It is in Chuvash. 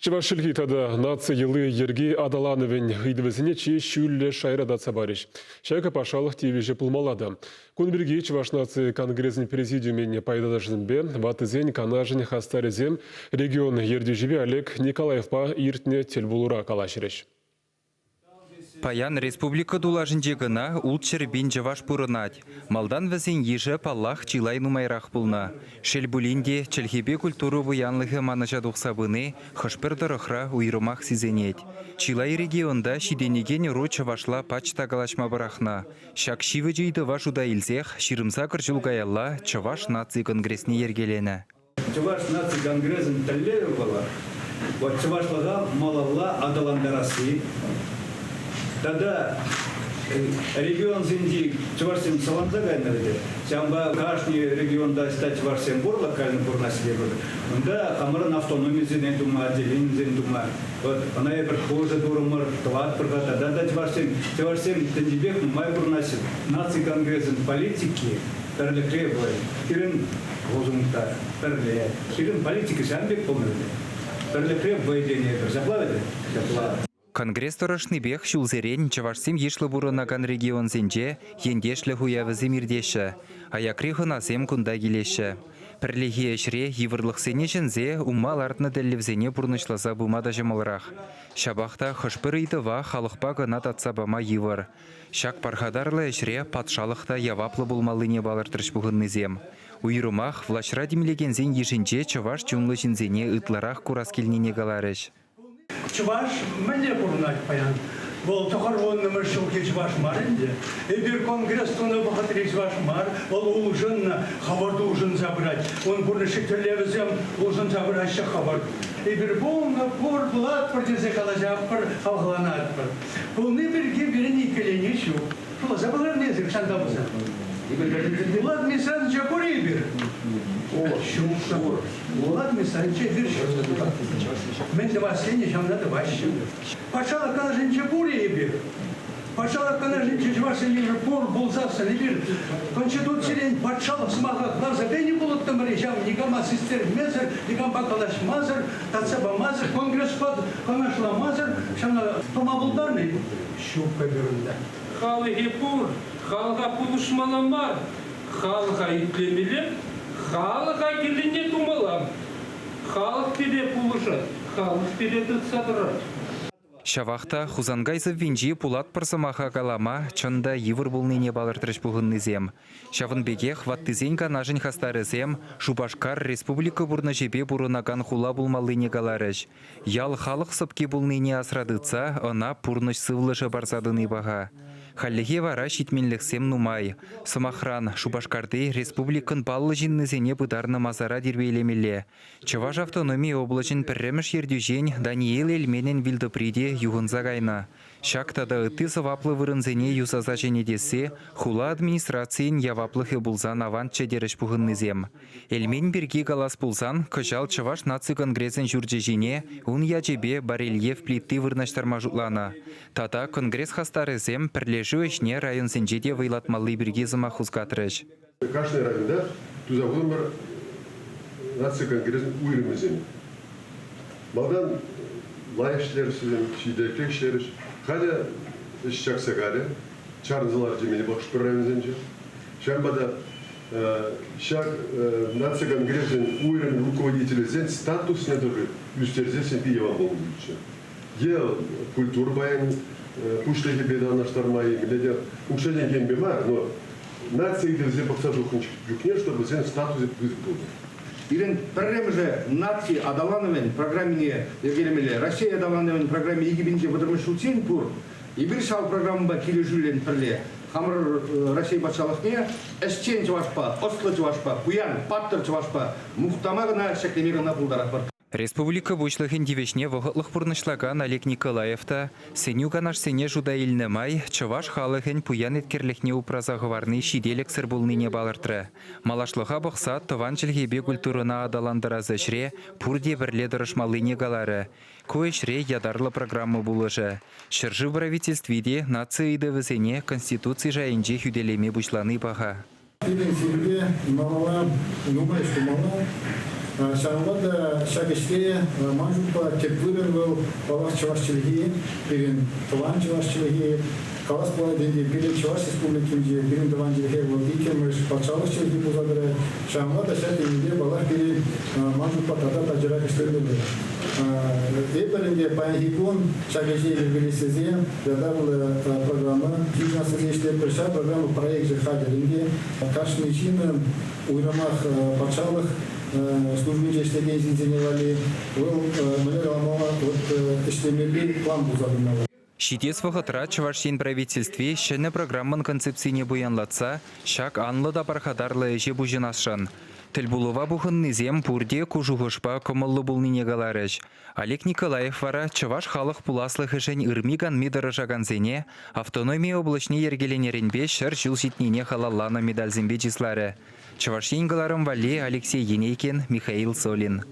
Чӑваш чӗлхи тата наци йӑли-йӗрки аталанӑвӗн ыйтӑвӗсене чи ҫӳллӗ шайра татса парӗҫ. Ҫакӑ патшалӑх тивӗҫӗ пулмалла та. Кун пирки Чӑваш наци конгресӗн президиумӗн пайташӗсемпе ваттисен канашӗн хастарӗсем регион ертӳҫипе Олег Николаевпа иртнӗ тӗлпулура калаҫрӗҫ. Паян республика тулашӗнче кӑна ултҫӗр пин чӑваш пурӑнать. Малтан вӗсен йышӗ, паллах, чылай нумайрах пулнӑ. Шел пулин те, чӗлхепе культура пуянлӑхӗ манӑҫа тухса пыни хӑш-пӗр тӑрӑхра уйрӑмах сисӗнет. Чылай регионта ҫитӗнекен ӑру чӑвашла пач та калаҫма пӑрахнӑ. Ҫак ҫивӗч ыйтӑва шута илсех 28 ҫул каялла Чӑваш наци конгресне йӗркеленӗ. Чӑваш наци конгресӗн тӗллевӗ вӑл чӑвашлӑха малалла аталантарасси тата регионсенчи чӑвашсем саланса кайнӑ вӗт. Ҫавӑнпа кашни регионта ӑҫта чӑвашсем пур, локально пурӑнаҫҫӗ тепӗр. Унта хамӑрӑн автономисене тума, отделенисене тума. Вот ӑна эпир хушӑ турӑмӑр, тӑватпӑр-ха тата та чӑвашсем. Чӑвашсем тӗнчипех нумай пурӑнаҫҫӗ. Наци конгресӗн политики пӗрлӗхре вӑй. Пирӗн лозунгта пӗрле. Пирӗн политика ҫавӑн пек пулнӑ ӗнтӗ. Пӗрлӗхре вӑй тенӗ эпир. Ҫапла вӗт? Ҫапла. Конгресс тӑрӑшнипех ҫулсерен чӑвашсем йышлӑ пурӑнакан регионсенче ентешлӗх уявӗсем иртеҫҫӗ. Аякри хӑнасем кунта килеҫҫӗ. Пӗрлехи ӗҫре йывӑрлӑхсене ҫӗнсе ума лартнӑ тӗллевсене пурнӑҫласа пыма та ҫӑмӑлрах. Ҫапах та хӑш-пӗр ыйтӑва халӑхпа кӑна татса пама йывӑр. Ҫак пархатарлӑ ӗҫре патшалӑх та яваплӑ пулмаллине палӑртрӗҫ пухӑннисем. Уйрӑмах влаҫра тимлекенсен йышӗнче чӑваш чунлӑ ҫынсене ытларах курас килнине каларӗҫ. Чӑваш мӗнле пурӑнать паян? Вӑл тӑхӑрвуннӑмӗш ҫулхи чӑваш мар ӗнтӗ. Эпир конгресс тунӑ вӑхӑтри чӑваш мар, вӑл улшӑннӑ, хӑвӑрт улшӑнса пырать. Ун пурнӑҫ тӗллевӗсем улшӑнса пыраҫҫӗ хӑвӑрт. Эпир пулнӑ, пур, пулатпӑр тесе калаҫатпӑр, хавхаланатпӑр. Пулни пирки пирӗн иккӗленӳ ҫук. Шутласа пӑхӑр эсир шантарса. Булат Мисановича пур эпир. Ҫук пур. Булат Мисановича эпир ҫук. Мӗн тӑвас тенӗ, ҫавна тӑваҫҫӗ. Патшалӑх канашӗнче пур эпир. Патшалӑх канашӗнче чӑвашсен йышӗ пур пулсассӑн эпир Конституцирен патшалӑх сӑмаха кӑларса пенӗ пулӑттӑмӑр-и ҫав никама систермесӗр, никампа калаҫмасӑр, татса памасӑр, конгреспа канашламасӑр ҫавна тума пултарнӑ ҫук эпир унта. Халӑхӗ пур, халӑха пулӑшмалла мар, халӑха итлемелле, халӑха кирлине тумалла. Халӑх пире пулӑшать, халӑх пире тытса тӑрать. Ҫавах та Хусанкай сӑввинчи пулатпӑр сӑмаха калама чӑн та йывӑр пулнине палӑртрӗҫ пухӑннисем. Ҫавӑн пекех ваттисен канашӗн хастарӗсем Шупашкар республика пурнӑҫӗпе пурӑнакан хула пулмаллине каларӗҫ. Ял халӑх сӑпки пулнине асра тытса ӑна пурнӑҫ сывлӑшӗ парса тӑни паха. Хальлӗхе вара ҫитменлӗхсем нумай. Сӑмахран, Шупашкарти республикӑн паллӑ ҫыннисене пытарнӑ масара тирпейлемелле. Чӑваш автономи облаҫӗн пӗрремӗш ертӳҫин Даниил Эльменӗн вилтӑпри те юхӑнса кайнӑ. Ҫак тата ытти сӑваплӑ вырӑнсене юсаса ҫӗнетесси хула администрацийӗн яваплӑхӗ пулсан аванччӗ терӗҫ пухӑннисем. Эльмен пирки калас пулсан, кӑҫал Чӑваш наци конгресӗн ҫурчӗ ҫине ун ячӗпе барельеф плити вырнаҫтарма шутланӑ. Тата конгресс хастарӗсем пӗрлешӳ ӗҫне районсенче те вӑйлатмалли пирки сӑмах хускатрӗҫ. Кашни районтах туса хутӑмӑр наци конгресӗн уйрӑмӗсем. Малтан лайӑх ӗҫлерӗҫ вӗсем, ҫителӗклех ӗҫлерӗҫ. Халӗ ӗҫ чакса кайрӗ, чарӑнса ларчӗ теме хӑш-пӗр районсенче. Ҫавӑнпа та ҫак наци конгресӗн уйрӑмӗн руководителӗсен статусне тӑрӑх ӳстерсессӗн питӗ аван пулнӑ пулӗччӗ. Е культура пайӗн пуҫлӑхӗпе танлаштарма-и, мӗнле те укҫа-тенкӗ енпе мар, но наци ыйтӑвӗсем пӑхса тухнӑ чухне, чтобы вӗсен статусӗ пысӑк пултӑр. Пирӗн пӗрремӗшӗ наци аталанӑвӗн программине йӗркелемелле. Раҫҫей аталанӑвӗн программи 2030 ҫулччен пур. Эпир ҫав программӑпа килӗшӳллӗн пӗрле хамӑр Раҫҫей патшалӑхне ӗҫчен чӑвашпа, ӑслӑ чӑвашпа, пуян, паттӑр чӑвашпа мухтама кӑна, ҫӗклеме кӑна пултаратпӑр. Республика Пуҫлӑхӗн тивӗҫне вӑхӑтлӑх пурнӑҫлакан Олег Николаев та сӗнӳ-канашсене шута илнӗ май чӑваш халӑхӗн пуян еткерлӗхне упраса хӑварни ҫителӗксӗр пулнине палӑртрӗ. Малашлӑха пӑхса тӑван чӗлхепе культурӑна аталантарас ӗҫре пурте пӗрле тӑрӑшмаллине каларӗ. Ку ӗҫре ятарлӑ программа пулӑшӗ. Ҫӗршыв правительстви те наци ыйтӑвӗсене Конституци шайӗнче хӳтӗлеме пуҫлани паха. Пирӗн сирӗнпе малалла нумай ӗҫ тумалла. Ҫавӑнпа та ҫак ӗҫре ман шутпа тӗп вырӑн вӑл, паллах, чӑваш чӗлхи, пирӗн тӑван чӑваш чӗлхи. Калас пулать ӗнтӗ, пирӗн Чӑваш Республикинче пирӗн тӑван чӗлхе вӑл иккӗмӗш патшалӑх чӗлхи пулса тӑрать. Ҫавӑнпа та ҫак енӗпе, паллах, пирӗн ман шутпа тата тачӑрах ӗҫлемелле. Эпир ӗнтӗ паянхи кун ҫак ӗҫе йӗркелес тесе ятарлӑ программа йышӑнас тесе ӗҫлетпӗр. Ҫав программа проекчӗ хатӗр ӗнтӗ. Кашни ҫыннӑн уйрӑмах патшалӑх службинче ӗҫлекен ҫынсене валли вӑл мӗнле каламалла, вот ӗҫлемелли план пулса тӑмалла. Ҫитес вӑхӑтра Чӑваш Ен Правительстви ҫӗнӗ программӑн концепцине пуянлатса ҫак анлӑ та пархатарлӑ ӗҫе пуҫӑнасшӑн. Тӗлпулӑва пухӑннисем пурте ку шухӑшпа кӑмӑллӑ пулнине каларӗҫ. Олег Николаев вара чӑваш халӑх пуласлӑхӗшӗн ырми-канми тӑрӑшакансене автономи облаҫне йӗркеленӗренпе 100 ҫул ҫитнине халалланӑ медальсемпе чысларӗ. Чӑваш Ен кӑларӑм валли Алексей Енейкин, Михаил Солин.